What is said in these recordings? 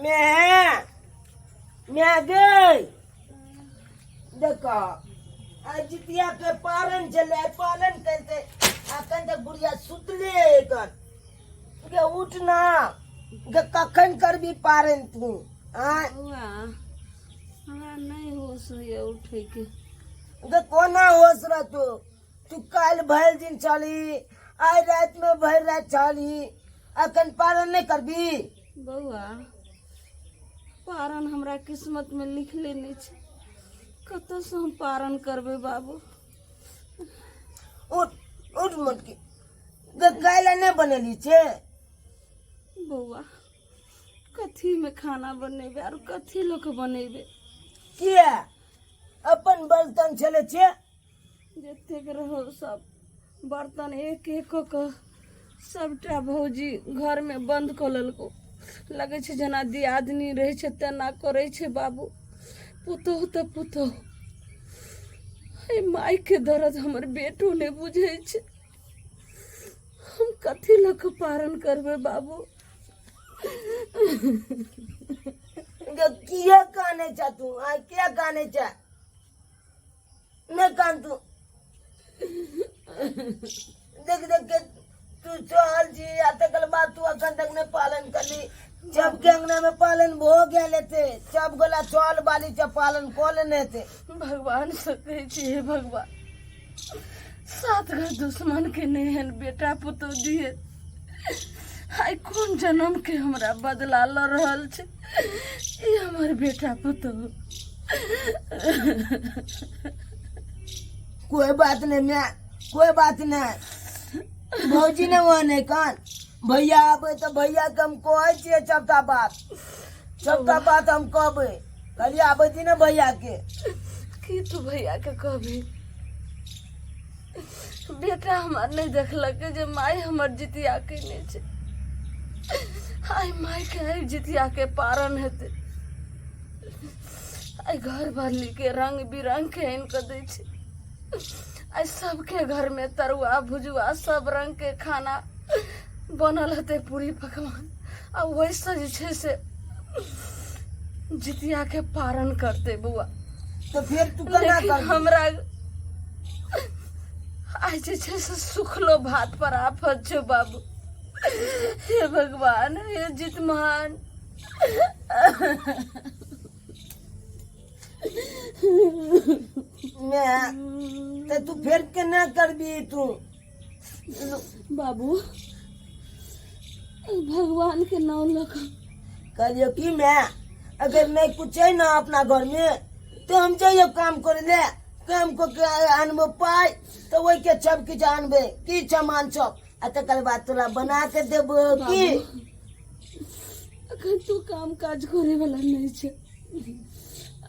मैं मैं गई देखो आ जितिया के पालन छलै पालन करते अखन तक बुढ़िया सुतले एखन गे उठ ना गे कखन करबी पारन तू आय बौआ हमरा नहि होश होइए उठैके गे कोना होश रहतो तू काल्हि भरि दिन चली आइ रातिमे भरि राति चली अखन पालन नहि करबी बौआ पारन हमरा किस्मतमे लिखले नहि छै कतऽसँ हम पारन करबै बाबू उठ उठ मोटकी गे काल्हि नहि बनेली छै बौआ कथीमे खाना बनेबै आर कथी लऽ कऽ बनेबै किया अपन बर्तन छलै छै जतेक रहो सब बर्तन एक एक कऽ कऽ सबटा भौजी घरमे बन्द कऽ लेलको लगै छै जेना दियादनी रहै छै तेना करै छै बाबू पुतोहु तऽ पुतोहु एहि मायके दर्द हमर बेटो नहि बुझै छै हम कथी लऽ कऽ पारण करबै बाबू गे किया कानै छ तू आ किया कानै छ नहि कान तू देख देख के तू चल जी आ तकर बाद तू अखन तक नहि पालन करली जब के अंगना में पालन भो गेल हेते सब गोला चल बाली च पालन कऽ लेने हेते भगवान से कहै छी हे भगवान सात घर दुश्मन के नहि एहन बेटा पुतोह दिए आइ कोन जन्म के हमरा बदला लऽ रहल छै ई हमर बेटा पुतोह कोई बात नहीं मैं कोई बात नहीं भौजी ने वहाँ नहीं कान भैया आबे तो भैया के हम कहै छियै सबटा बात सबटा बात हम कहबै कहलियै आबै छी ने भैया के की तू भैया के कहबी बेटा हमर नहि देखलक जे माय हमर जितिया केने छै आइ माय के आइ जितिया के पारण हेतै आइ घर भरली के रंग बिरंग के आनि कऽ दै छै आइ सबके घर में तरुआ भुजुआ सब रंग के खाना बनल हेतै पूरी पकवान आ ओहिसँ जे छै से जितिया के पारण करतै बौआ तो फिर तू केना लेकिन करबी हमरा आइ जे छै से सुखलो भात पर आफत छौ बाबू हे भगवान हे जितमान मैं तो तू फिर केना करबी तू बाबू भगवान के नाम लऽ कऽ कहलियो कि मैं अगर नहीं कुछ है ना अपना घर में तो हम जाइयो काम करे ले काम को के आनबो पाई तो वही के सब किछु आनबे की सामान सब आ तकर बाद तोरा बना के देबो की अखन तू काम काज करे वाला नहीं छै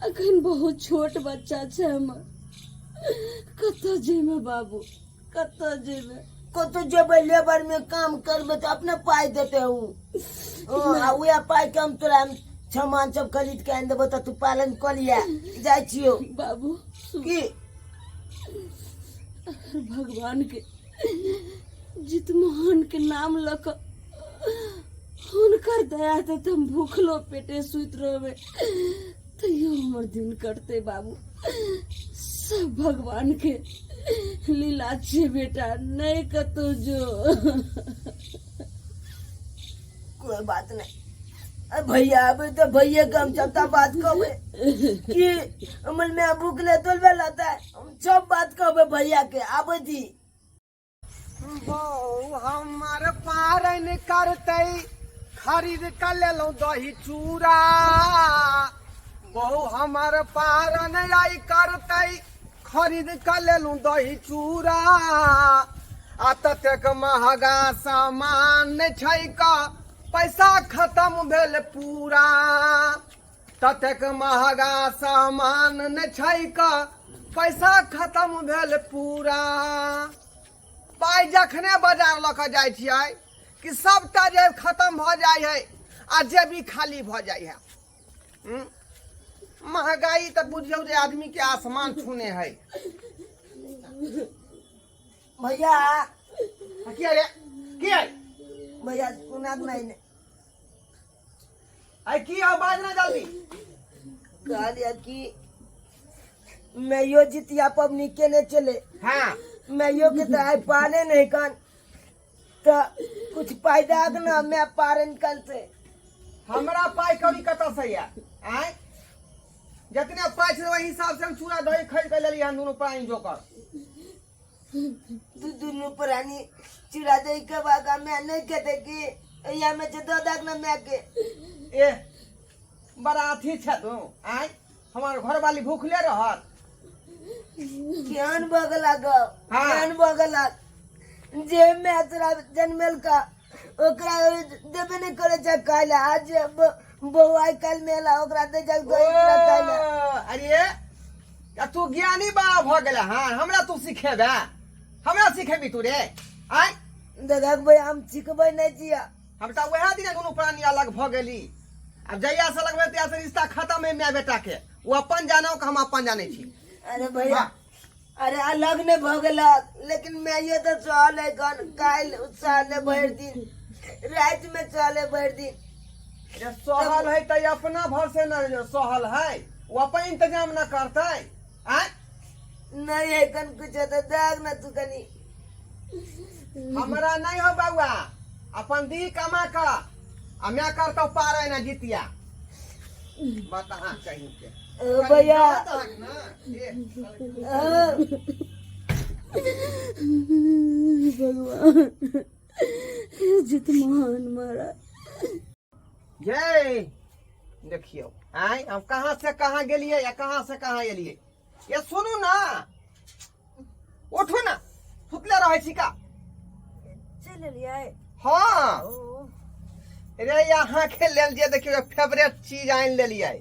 अखन बहुत छोट बच्चा छै हमर कतऽ जेमे बाबू कतऽ जेबै कतौ जेबै लेबर में काम करबै तऽ अपने पाइ देते उ हँ, आ उएह पाइ के हम तोरा सामान सब खरीद के आनि देबो तऽ तू पालन कऽ लिअ जाइ छियौ बाबू सुन की अगर भगवान के जितमोहन के नाम लऽ कऽ हुनकर दया तऽ हम भूखलो पेटे सुति रहबै तैयो हमर दिन कटतै बाबू सब भगवान के लीला छियै बेटा नहि कतौ जो कोई बात नहीं अरे भैया अबे तो भैया के हम सबटा बात कहबे कि हमर में भूख ले तोलबे लाता है हम सब बात कहबे भैया के आबे दी बौ हमर पारन करतै खरीद कऽ लेलहुँ दही चूड़ा बहु हमर पारन आइ करतै खरीद कऽ लेलहुँ दही चूड़ा आ ततेक महगा सामान छै क पैसा खत्म भेल पूरा ततेक महगा सामान नहि छै क पैसा खत्म भेल पूरा पाइ जखने बाजार लऽ कऽ जाइ छियै कि सभटा जेब खत्म भऽ जाइ है आ जेबी खाली भऽ जाइ है हम्म? महगाई तऽ बुझियौ जे आदमी के आसमान छूने है भैया किया रे किया भैया सुना नहीं ने। आइ की आवाज ना जल्दी। कहलिया कि मैयो जितिया पबनी केने चले। हाँ। मैयो के तो आइ पाले नहीं कन तो कुछ फायदा ना मैं पारन कल से। हमरा पाई कौड़ी कतऽ से या आय? जितने पाई छै ओहि हिसाब से हम चूड़ा दही खरीद के लेलियै हन दुनू प्राणी जोकर। तू दुनू प्राणी चूड़ा दही के बागा मैं नहीं खेते की या में से दो दाग ना मैं के। ए बड़ा अथी छै तू आय, हमार घरवाली भूखले रहत। केहन बगला गो। हाँ। केहन बगला जे मैं तोरा जन्मेल का ओकरा देबे नहीं करे छै खाय ला। आज बौआ आइ काल्हि मेला ओकरा दे जा चूड़ा खाय ला। ओ, अरे आ तू ज्ञानी बाबा भऽ गेला। हाँ, हमरा तू सिखेबे, हमरा सिखेबी तू रे आय? दादा भाई हम सिखबै नहीं छिया। हम तऽ वएह दिना दुनू प्राणी अलग भऽ गेली। आब जहिया से लगबै तहिया से रिश्ता खत्म है my बेटा के। ओ अपन जानो कि हम अपन जानै छी। अरे भैया। हाँ। अरे अलग नहीं भऽ गेला लेकिन मैं तो चल है गन काल्हि चले भरि दिन राति में चले भरि दिन। रे सहल है तऽ अपना भर से न सहल है, ओ अपन इंतजाम न करतै आय? नहीं है कन कुछ तो दाग ना तू कनी। हमरा नहीं हो बउआ, अपन दी कमा क आ मैं करतौ पारे ना जितिया। बता हाँ कहीं के। ओ भैया। ए, हाँ। भगवान जितमान महाराज। ये देखियौ आय हम कहाँ से कहाँ गेलियै या कहाँ से कहाँ एलियै। ये सुनू ना, उठू ना, सुतले रहै छी का? चलि एलियै? हाँ। ओ। रे यहाँ के लेल जे देखियौ फेवरेट चीज आनि लेलियै,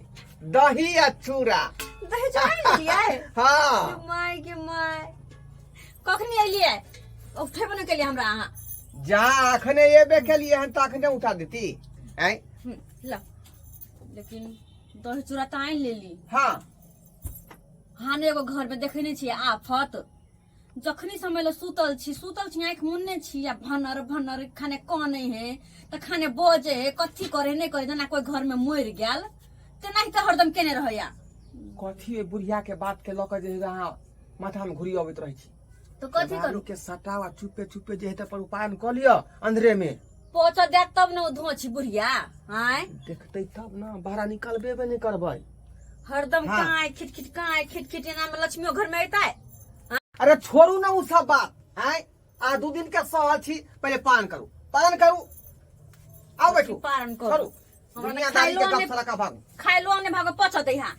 दही आ चूड़ा। दही चूड़ा आनि लेलियै? हाँ। My के my, कखनी एलियै? उठेबो नहि केलियै हमरा अहाँ। जा अखने एबे केलियै हन तऽ अखने उठा देती आँय? ल, लेकिन दही चूड़ा तऽ आनि लेली। हाँ। हाँ ने, एगो घर में देखे नहीं छियै आफत। जखनी समय ले सुतल छी, सुतल छी, आँखि मुनने छी आ भनर भनर खाने कने है तऽ खाने बजे है, कथी करे नहीं करे, जेना कोई घर में मरि गेल तेनाही तऽ हरदम केने रहैया। कथी ओहि बुढ़िया के बात के लऽ कऽ जे अहाँ माथा में घुरी अबैत रहै छी? तऽ कथी करू? के सटाव आ चुपे चुपे जे हेतै पर उपाय कऽ लिअ अंधरे में। पहुँच देत तब ने ओ धोची बुढ़िया आँय? देखतै तब ने, बाहर निकलबे नहि करबै। हरदम हाँ। काँय खिट खिट काँय खिट खिट, एना में लक्ष्मियो घर में अयतै? अरे छोड़ू ना उ सब बात आँय, आ 2 दिन के सहल छी, पहिले पान करू, पान करू, आओ बैठू। पारण करू। छोड़ू हमरा तऽ दुनियादारी के खाइलो गप नहि- सलका भागू। खाइलो ने भागो पचत यहाँ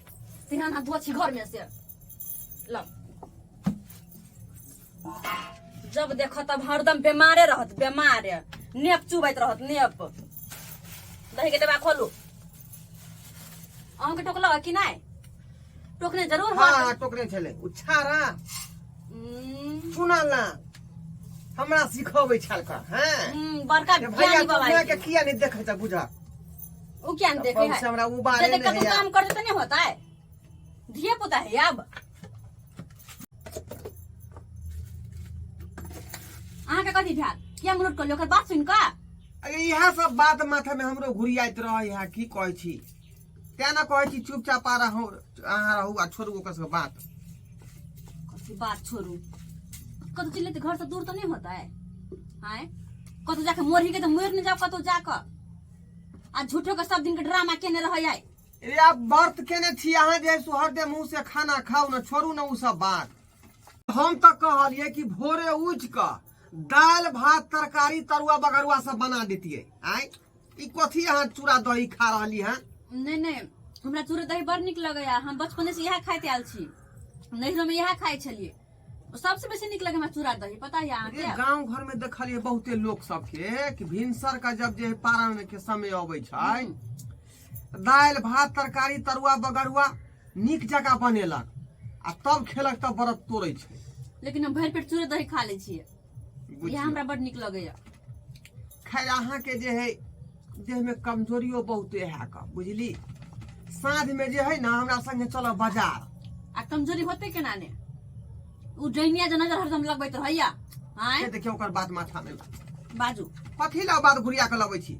तिहान हाथ धोची घर में से ल। जब देखो तब हरदम बीमारे रहत, बीमारे, नेप चुबैत रहत नेप। दही के डब्बा खोलू। अहूँके टोकलक है कि नहि? टोकने जरूर हाँ। होत। हाँ, टोकने छलै उछारा। उम्म, सुना ना, हमरा सिखबै छल का हैं। बड़का ये भैया ज्ञानी बाबा दुनिया के किया नहीं देखै छ बुझा। उ क्या नहीं देखे है? से हमरा उबारे जब नहीं कतौ है। काम करते तो नहीं होता है, धिया पुता है अब। अहाँके कथी भेल? किया मुलुट कर ओकर बात सुनि कऽ? अरे इएह सब बात माथा में हमरो घुरियाइत रहै है, की कहै छी, तें ने कहै छी चुपचाप आ रहू अहाँ, रहू आ छोड़ू ओकर सब बात। कथी बात छोड़ू? कतौ चलि जेतै घर से दूर तऽ नहीं होता है आँय? कतौ जाके मरही के तऽ मरि नहि जाओ कतौ जाकऽ, आ झूठो के सब दिन के ड्रामा केने रहै आइ। अरे आप व्रत केने छी अहाँ जे सुहरदे मुंह से खाना खाउ ने, छोड़ू ने उ सब बात। हम तऽ कहलियै कि भोरे उठि कऽ दालि भात तरकारी तरुआ बगरुआ सब बना देतियै आँय, ई कथी अहाँ चूड़ा दही खा रहली हँ? नहि नहि, हमरा चूड़ा दही बड़ नीक लगैया। हम बचपने से इएह खाइत आयल छी, नैहरो में इएह खाइ छलियै। सबसे बेसी नीक लगे हमरा चूड़ा दही, पता है अहाँके? गांव घर में देखलियै बहुते लोक सबके कि भिनसर का जब जे पारण के समय अबै छै, दालि भात तरकारी तरुआ बगरुआ नीक जकाँ बनेलक आ तब खेलक, तब व्रत तोड़ै छै। लेकिन हम भरि पेट चूड़े दही खा लै छियै। इएह बुझियौ। हमरा बड़ नीक लगैया। खैर अहाँके जे है देह में कमजोरियो बहुते है का बुझली। साँझ में जे है ना हमरा संगे चलब बाजार। आ कमजोरी होते केना ने, उ डैनिया जे नजर हरदम लगबैत रहैया आँय? से देखियौ ओकर बात माथा में। बाजू। कथी ला बात घुरिया के लबै छी?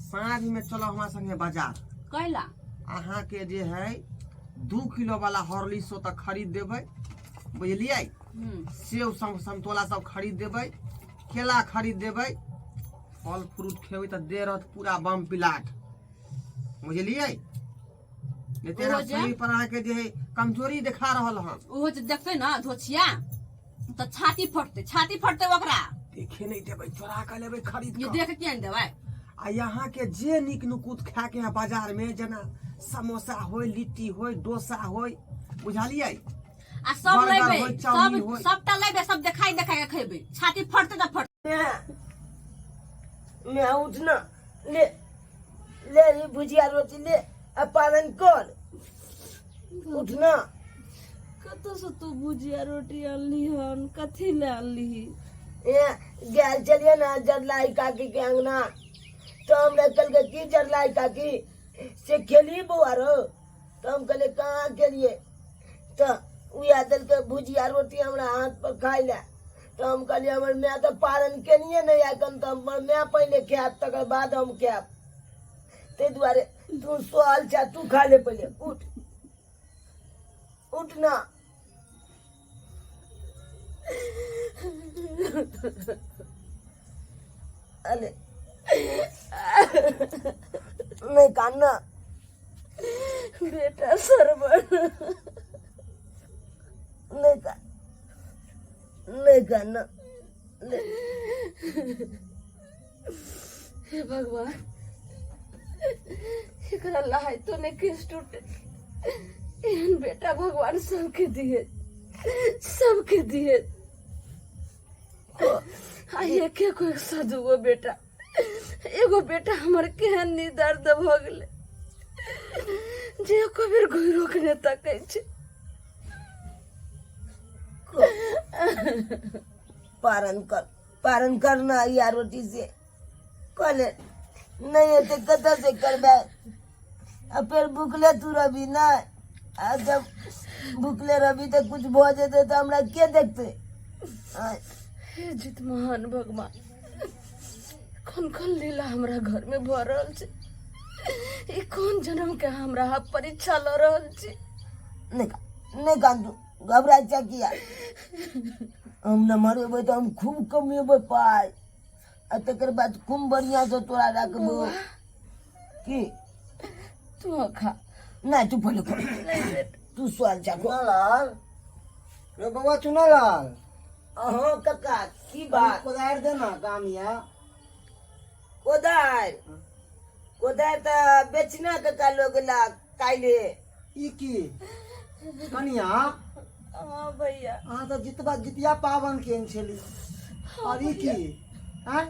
साँझ में चलब हमरा संगे बाजार। कैला? अहाँके जे है 2 किलो वाला हॉर्लिक्स ओतऽ खरीद देबै, बुझलियै? सेब समतोला सब खरीद देबै, केला खरीद देबै, फल फ्रूट खेबै तऽ देह रहत पूरा बम पिलाट, बुझलियै? नहि तऽ एना ओहो जे- शरीर पर अहाँके जे है कमजोरी देखा रहल हन। ओहो जे देखतै ने धोछिया तऽ छाती फटतै, छाती फटतै ओकरा। देखे नहि देबै, चोरा कऽ लेबै खरीद ये कऽ। देख किया नहि देबै? आ यहाँ के जे नीक नुकुत खाय के है बाजार में, जेना समोसा होय, लिट्टी होय, डोसा होय, बुझलियै? आ सब बर्गर लेबै होय, चाउमीन सब होय। सबटा लेबै, सब देखाई देखाई के खेबै, छाती फटतै तऽ फटतै। मैं उठना, ले ले ई भुजिया रोटी ले आ पालन कर, उठना। कतऽसँ तू भुजिया रोटी अनली हन? कथी लए अनली? ए गेल चलिए ना जरलाई काकी के अंगना, तो हमरा कहलकै की जरलाई काकी से खेली बौआ रो? तो हम कहलिए कहाँ खेलिए? तो उएह देलकै भुजिया रोटी हमरा हाथ पर खाइ लए। तो हम कहलिए हमर माय तऽ पालन केलिए नहि एखन, तऽ हमर माय पहिले खायत तकर बाद हम खायब, ताहि दुआरे तू सोहल छह, तू खा ले पहिले। उठ, उठ ना। अरे नहीं कानना। बेटा सरवण। नहीं का नहीं कानना, ले। हे भगवान, एकरा लहाय तो नहि केस टूटे। एहन बेटा भगवान सबके दिए, सबके दिए। आ एक एक एक सौ दूगो बेटा, एगो बेटा हमर केहन निदर्द भऽ गेलै जे एको बेर घुरो के नहि तकै छै। पारण कर, पारण करना या रोटी से कहले नहीं हेतै, कतऽ से करबै? आ फेर भुखले तू रहबी नहि, आ जब भुखले रहबी तऽ कुछ भऽ जेतै तऽ हमरा के देखतै? आँय। हे जित महान भगवान, कोन कोन लीला हमरा घर में भऽ रहल छै? ई कोन जन्म के हमरा अहाँ परीक्षा लऽ रहल छी? नहि नहि कान, तू घबराइ छै किया? हम न मरेबै तऽ हम खूब कमेबै पाइ, आ तकर बाद खूब बढ़िआँसँ तोरा रखबो। की? तू खा। नहि, तू पहिले खा। नहीं बेटा। तू सोल जा। चुनालाल रे, बौआ चुनालाल। अहाँ कक्का, की बात? कोदारि दे ना गाम या। कोदारि? कोदारि तऽ बेचना कक्का लोग ला काल्हि। ई की कनिया? हाँ भैया। अहाँ तऽ जितबा जितिया पाबनि केने छली, और ई की आँय,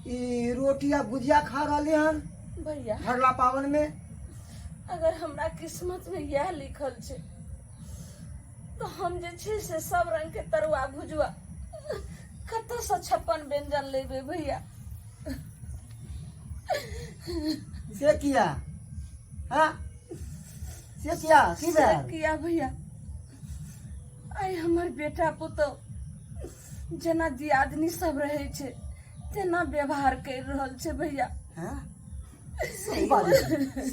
ई रोटी आ भुजिया खा रहली हन भैया भरला पाबनि में? अगर हमरा किस्मत में यह लिखल छै तो हम जे छै से सब रंग के तरुआ भुजुआ कतऽसँ 56 व्यंजन लेबै भैया? से किया? हाँ, से किया? की से भेल? किया भैया, आइ हमर बेटा पुतोह जेना दियादनी सब रहै छै तेना व्यवहार करि रहल छै भैया। हाँ? सही बात,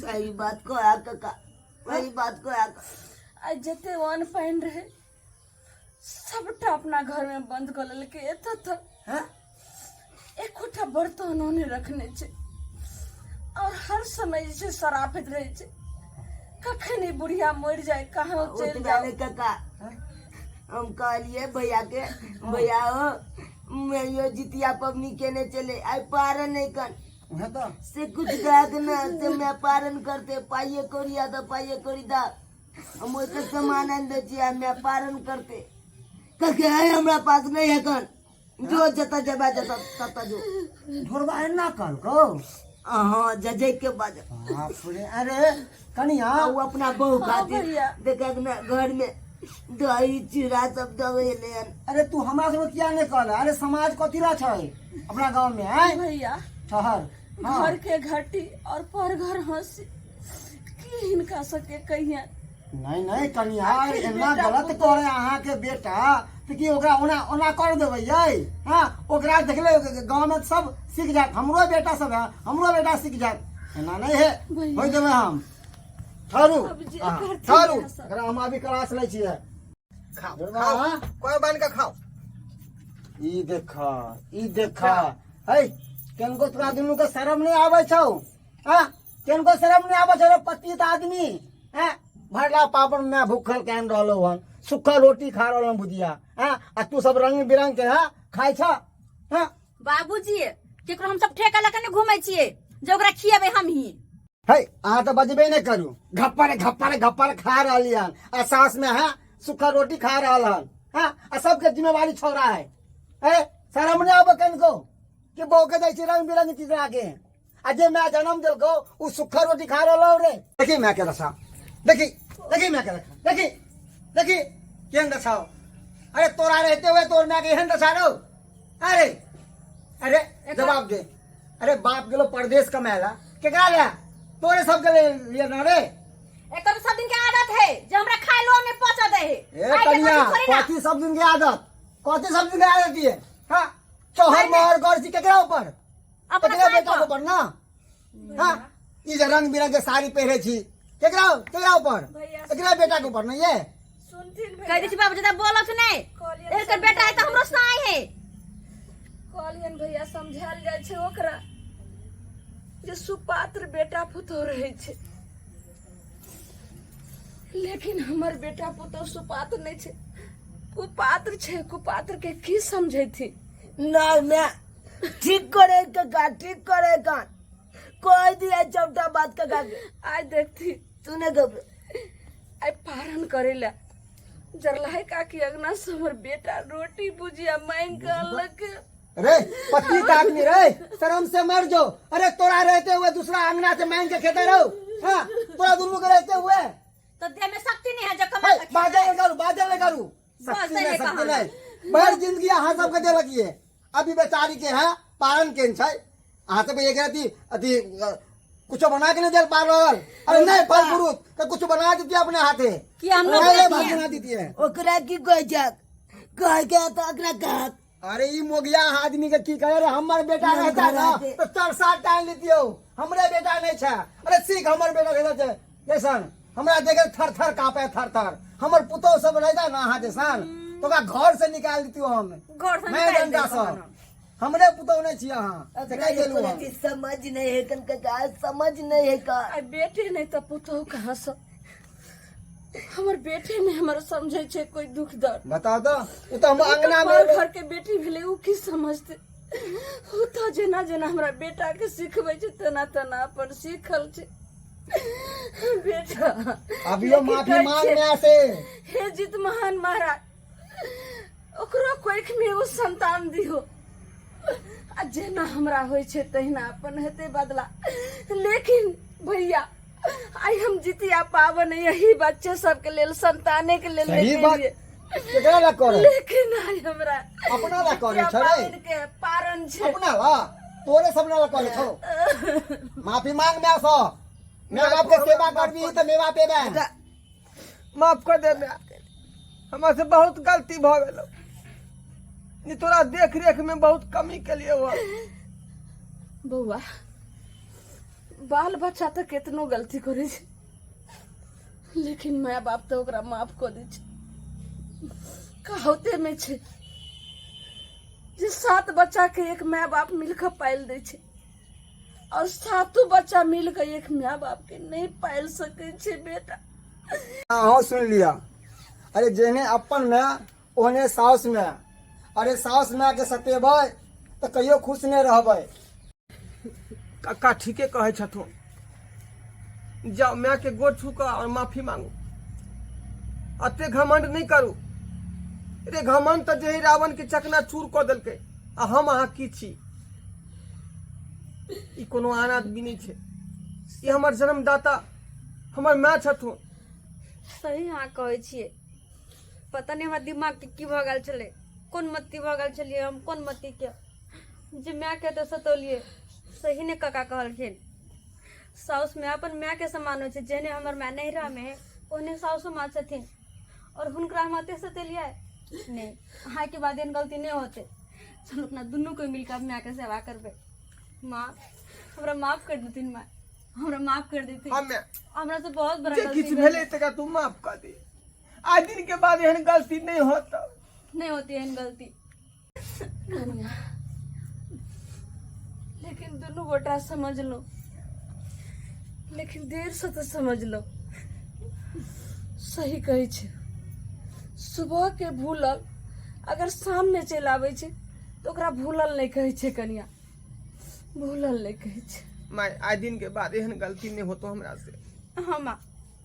सही बात कहा काका, वही बात कहा। आइ जते अन्न पानि रहै सबटा अपना घर में बंद कऽ लेलकै। एतऽ तक हाँ? एकोटा बर्तनो नहि रखने छै, और हर समय जे छै शराफैत रहै छै, कखन ई बुढ़िया मरि जाय, कहाँ चलि ओतबे जाओ। नहि काका, हम कहलिए भैया के, भैया हो, मैं यो जितिया पबनी केने चले आई पारन नहीं कर उहे तऽ से कुछ दे ना से मैं पारन करते, पाइये करिया तो पाइये करी दा, हम ओइके सामान आनि दै छियै, मैं पारन करते। कहे है हमरा पास नहीं है कन, जो जतऽ जेबा जतऽ ततऽ जो। ढोरबा एना कहलकौ? हाँ, जजै के बाज। बाप रे, अरे कनिया। आ उ अपना बहू हाँ, खातिर भैया। देखक ने घर में दही चूड़ा सब दबेले हन। अरे तू हमरा सबके किया नहि कहल? अरे समाज कथी ला छै अपना गाँव में आय? भैया। ठहर, हाँ। घर के घटी और पर घर हंसी, की हिनका सबके कहिया? नहीं नहीं कनिया, आखिर एना बेटा गलत पुतोह- करे अहाँके बेटा तऽ की ओकरा ओना ओना कर देबै यै? हाँ, ओकरा देखले गाँव में सब सीख जायत, हमरो बेटा सब है, हमरो बेटा सीख जायत। एना नहीं है भैया। होय देबै हम। ठहरू। अब जे अहाँ, करथिन ठहरू। इएह सब। एकरा हम अभी क्लास लै छियै। खाओ। दुर्गा, खाओ। हाँ? कोई बन के खाओ। ई देख, ई देख, है केनको तोरा दुनू के शरम नहीं आबै छौ? हाँ, केनको शरम नहीं आबै छौ रे? पतित आदमी हैं, भरला पापड़ में भूखल केहन रहलो हन, सुखल रोटी खा रहल हन बुधिया। हाँ, आ तू सब रंग बिरंग के हाँ खाइ छ? हाँ। बाबूजी, केकरो हम सब ठेका लऽ के नहि घूमै छियै जे ओकरा खियेबै हमही। है, अहाँ तऽ बजबे नहि करू। घप्पर घप्पर घप्पर खा रहली हन आ सास में है सुखा रोटी खा रहल हन। हाँ, आ सबके जिम्मेवारी छोड़ा है। है, शरम नहीं आबे कनको कि बहू के दै छी रंग बिरंग चीज लागे, आ जे मैं जन्म देलको उ सुखा रोटी खा रहल रे। देखी मैं के दशा देखी, देखी मैं के दशा देखी, देखी केहन दशा हो। अरे तोरा रहते हुए तोर मैं के एहन दशा रहो। अरे अरे जवाब दे। अरे बाप गेलो परदेश कमाएला केकरा ले? तोरे सबके लिए ना रे। एकर सब दिन के आदत है जे हमरा खाय लो ने पचा दे है। ए कन्या, कथी सब दिन के आदत? कथी सब दिन के आदत ये? हाँ, चौहर मोहर कर छी केकरा ऊपर? अपना एकरे बेटा के ऊपर ना। हाँ, ई जे रंग बिरंग के साड़ी पहिरे छी केकरा केकरा ऊपर? भैया, एकरे बेटा के ऊपर नहीं ये। सुनथिन कह दै छी बाबूजी तऽ बोलत नहि। कहलियनि। एकर बेटा है तऽ हमरो साई है। कहलियनि भैया, समझायल जाइ छै ओकरा जे सुपात्र बेटा पुतोह रहै छै, लेकिन हमर बेटा पुतोह सुपात्र नहि छै, कुपात्र छै। कुपात्र के की समझैथिन? नहीं मैं ठीक करे काका, ठीक करे का कोई दिया चौटा बात काका के। आइ देखती। तू ने घबरा। आइ पारण करे ला जरलाहे काकी अगना से हमर बेटा रोटी भुजिया मांग के अनलक। अरे पति का आदमी रे, शर्म से मर जो। अरे तोरा रहते हुए दूसरा अंगना से मांग के खेते रहो? हाँ, तोरा दोनों के रहते हुए। तो देह में शक्ति नहीं है जो कमा हे, के खेतै। बाजल नहीं करू, बाजल नहीं करू। शक्ति बस नहीं, ये शक्ति कहानी। नहीं। भर जिंदगी अहाँ सबके देलक ये। अभी बेचारी के है पालन केन छै, अहाँ सबके एक अथी अथी कुछो बना के नहीं दे पा रहल। अरे नहीं, फल फ्रूट तो कुछ बना देती अपने हाथे कि हम लोग नहीं, देती भात हैं। बना देती है। ओकरा की कहै छै? कह के तऽ ओकरा कहत। अरे ई मोगिया आदमी के की करे रे? हमर बेटा रहता ना तो चार सात टाइम लेती हो। हमरे बेटा नहीं छे। अरे सीख, हमर बेटा रहता छे जैसन हमरा देखे थर थर कापे थर थर। हमर पुतोह सब रहता ना अहाँ जैसन तो ओकरा घर से निकाल देती हम। घर से मैं निकालि डंडा देब सब हम। हमरे पुतोह नहीं छी अहाँ से ओकरा कहि देलू एको हम। रति समझ नहीं है कन काका, समझ नहीं है का। आइ बेटे नहि तऽ पुतोह कहाँ से? हमर बेटे नहि हमर समझै छै कोई दुख दर्द। बताओ तो, उ तो हम अंगना में पर घर के बेटी भेलै, उ की समझतै? उ तऽ जेना जेना हमरा बेटा के सिखबै छै तेना तेना अपन सीखल छै बेटा। अभियो लेकिन माफी कहै मांग छियै, में से। हे जित महान महाराज, ओकरो कोख में एगो संतान दिहो आ जेना हमरा होइ छै तहिना अपन हेतै बदला। लेकिन भैया, आइ हम जितिया पाबनि यही बच्चे सबके लेल, संताने के लेल सही नहि बात। केलियै। केकरा ला करे? लेकिन आइ हमरा अपना ला करे जितिया छै रे। पाबनि के पारण छै। अपना ला, तोरे सब ला करे छौ। माफी मांग में सो, मैं बाप के सेवा करबी त मेवा पेबे। माफ कर दे माय, हमरा से बहुत गलती भऽ गेल। ई तोरा देख रेख में बहुत कमी केलिए हो। बौआ, बाल बच्चा तऽ केतनो गलती करै छै, लेकिन माय बाप तऽ ओकरा माफ कऽ दै छै। कहावते में छै जे सात बच्चा के एक माय बाप मिल कऽ पालि दै छै और सातो बच्चा मिल कऽ एक माय बाप के नहि पालि सकै छै बेटा। अहाँ सुन लिया। अरे जेहने अपन माय ओहने साउस माय। अरे साउस माय के सतेबै तऽ कहियो खुश नहि रहबै। कक्का ठीके कहै छथुन। जाओ, माय के गोर छू कऽ और माफी मांगू। अते घमंड नहि करू रे। घमंड तऽ जेहि रावण के चकना चूर कऽ देलकै, आ हम अहाँ की छी? ई कोनो आन आदमी नहि छै, ई हमर जन्मदाता हमर माय छथुन। सही अहाँ कहै छियै। पता नहि हमरा दिमाग के की भऽ गेल छलै, कोन मत्ती भऽ गेल छलियै हम, कोन मत्ती के जे मायके तऽ सतौलियै। सही ने काका कहलखिन, साउस माय अपन मायके समान होइ छै। जेहने हमर माय नैहरामे है ओहने साउसो माँ छथिन और हुनकरा हम अते सतेलियै नहि। अहाँके बाद एहन गलती नहि होतै। चलू, अपना दुनू कोइ मिलकर मायके सेवा करबै। माँ, हमरा माफ कर देथिन माँ। हमरा माफ कर देथिन। हमे हमरा से बहुत बड़ा जे गलती किछु भेल। भेलै तकरा तू माफ कऽ दे, आइ दिन के बाद एहन गलती नहि होत। नहीं होती एहन गलती। कनिया, लेकिन दुनू गोटा समझलो, लेकिन देर से तो समझलो। सही कहै छै, सुबह के भूलल अगर शाममे चलि आबै छै तऽ ओकरा भूलल नहि कहै छै कनिया, भूलल नहि कहै छै। माय, आइ दिन के बाद एहन गलती नहि होतो हमरा से। हाँ माँ।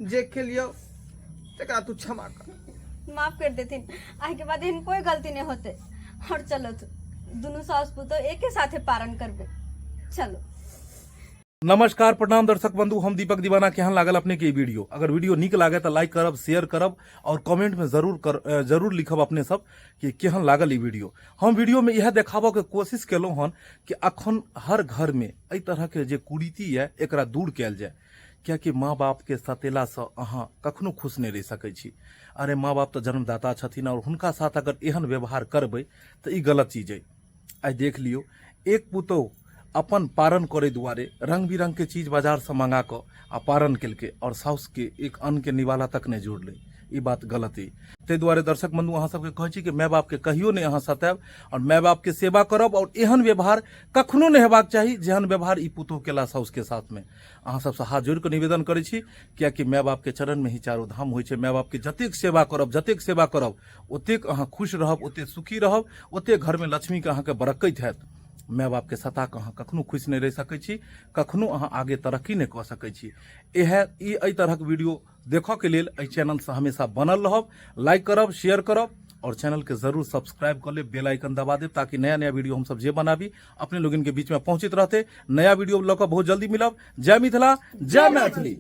जे खेलियौ तकरा तू क्षमा कर। माफ कर देथिन, आइ के बाद एहन कोई गलती नहीं होते। और चलो तो दुनू सास पुतोह एके साथे पारण करबे, चलो। नमस्कार, प्रणाम दर्शक बंधु, हम दीपक दीवाना। केहन लागल अपने के ई वीडियो? अगर वीडियो नीक लागे तो लाइक करब, शेयर करब और कमेंट में जरूर लिखब अपने सब कि केहन लागल ई वीडियो। हम वीडियो में यह देखाबऽ के कोशिश केलहुँ हन कि अखन हर घर में एहि तरह के जे कुरीति है एकरा दूर कयल जाय, कियाकि माँ बाप के सतेलासँ अहाँ कखनो खुश नहि रहि सकै छी। अरे माँ बाप तऽ जन्मदाता छथिन और हुनका साथ अगर एहन व्यवहार करबै तऽ ई गलत चीज अइ। आइ देख लियौ, एक पुतोहु अपन पारण करै दुआरे रंग बिरंग के चीज बाजारसँ मंगा कऽ आ पारण केलकै और साउसके एक अन्नके निवाला तक नहि जुड़लै। ई बात गलत अइ। ताहि दुआरे दर्शक बंधु, अहाँ सबके कहै छी कि माय बापके कहियो नहि अहाँ सतायब और माय बापके सेवा करब और एहन व्यवहार कखनो नहि हेबाक चाही जेहन व्यवहार ई पुतोहु केला साउसके साथमे। अहाँ सबसँ हाथ जोड़ि कऽ निवेदन करै छी, कियाकि माय बापके चरणमे ही चारो धाम होइ छै। माय बापके जतेक सेवा करब, जतेक सेवा करब, ओतेक अहाँ खुश रहब, ओतेक सुखी रहब, ओतेक घरमे लक्ष्मीके अहाँके बरक्कैत हैत। माय बापके सता कऽ अहाँ कखनो खुश नहि रहि सकै छी, कखनो अहाँ आगे तरक्की नहि कऽ सकै छी। इएह ई एहि तरहक वीडियो देखऽके लेल एहि चैनलसँ हमेशा बनल रहब। लाइक करब, शेयर करब और चैनल के जरूर सब्सक्राइब कर लेब, बेल आइकन दबा देब, ताकि नया नया वीडियो हम सब जे बनाबी अपने लोगन के बीच में पहुंचित रहते। नया वीडियो लऽ कऽ बहुत जल्दी मिलब। जय मिथिला, जय मैथिली।